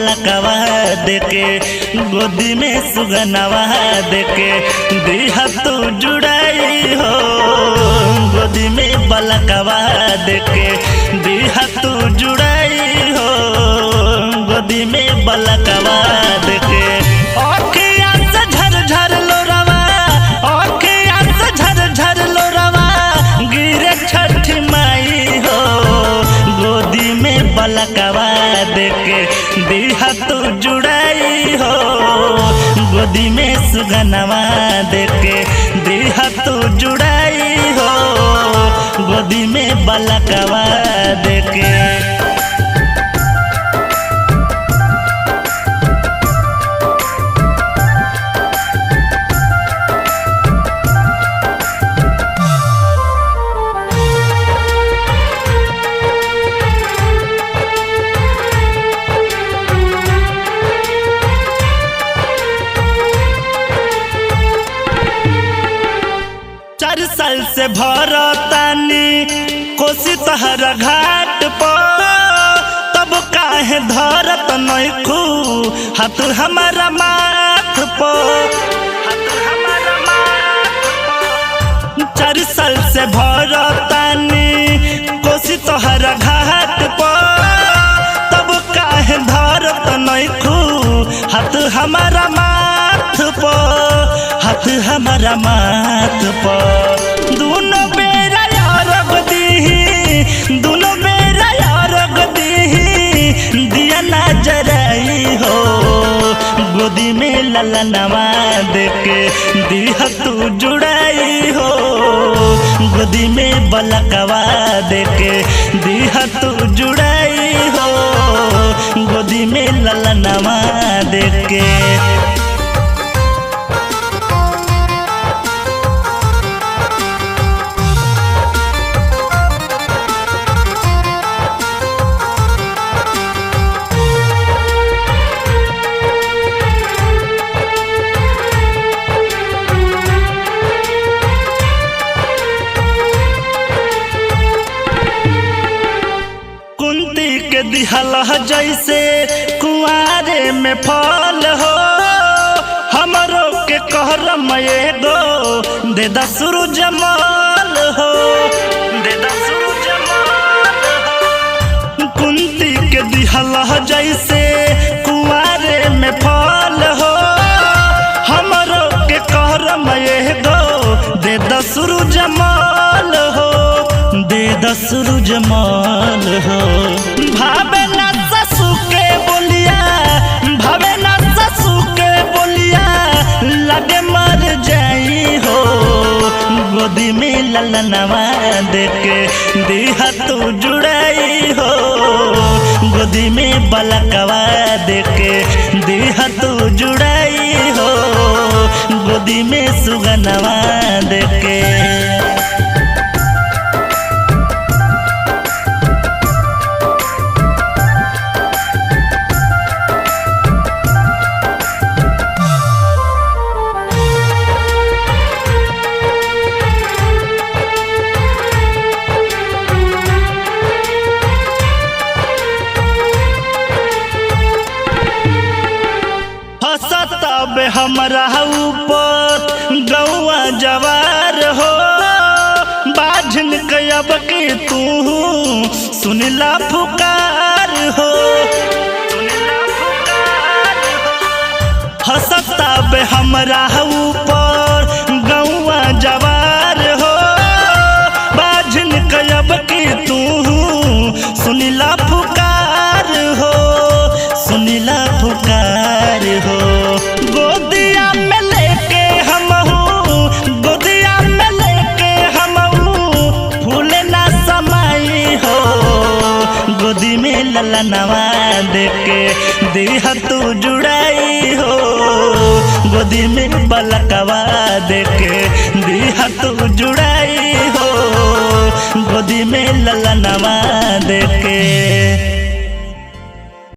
बलकवा देके, गोदी में सुगनवा देके दिहा तू जुड़ाई हो। गोदी में बलकवा देके दिहा तू जुड़ाई हो, गोदी में बलकवा देके। अखिया से झर झर लोरवा, अखिया से झर झर लोरवा गिरे छठ माई हो। गोदी में बलकवा देके दिहा तू जुड़ाई हो, गोदी में सुगनवा देके दिहा तू जुड़ाई हो, गोदी में बलकवा देके। चार साल से भरतानी कोसी तहर घाट पर, तब काहे धरत नइखू हाथ हमारा माथ पर। चार साल से भरतानी कोसी तोहर घाट पर, तब काहे धरत नइखू हाथ हमारा माथ पर, हाथ हमारा माथ पर। दोनों बेरा अरग दीही, दोनों बेरा अरग दीही दिया ना जराई हो। गोदी में ललनवा देके दिहा तू जुड़ाई हो, गोदी में बलकवा देके दिहा तू जुड़ाई हो, गोदी में ललनवा देके। कुंती के दिहल जैसे कुआरे में फल हो, हमरो के कहरम एगो दे दा सूरजमल हो, दे दा सूरजमल हो। कुंती के दिहल जैसे कुआरे में फल हो, हमरो के कहरम एगो दे दा सूरजमल हो, दे दा सूरजमल हो। भावे ना ससु के बोलिया, भावे ना ससु के बोलिया लगे मर जाई हो। गोदी में ललनवा देके दिहा तू जुड़ाई हो, गोदी में बलकवा देके दिहा तू जुड़ाई हो, गोदी में सुगनवा देके। हसतब हमरा ऊपर गौआ जवार हो, बाझन कयब के तू सुनला पुकार हो। हसतब हमरा ऊपर गौआ जवार हो, बाझन कयब के तू सुनला पुकार हो, सुनला पुकार हो। गोदिया में लेके हमहू, गोदिया में लेके हमहू फूल ना समाई हो। गोदी में ललनवा देके दिहा तू जुड़ाई हो, गोदी में बलकवा देके दिहा तू जुड़ाई हो, गोदी में ललनवा देके।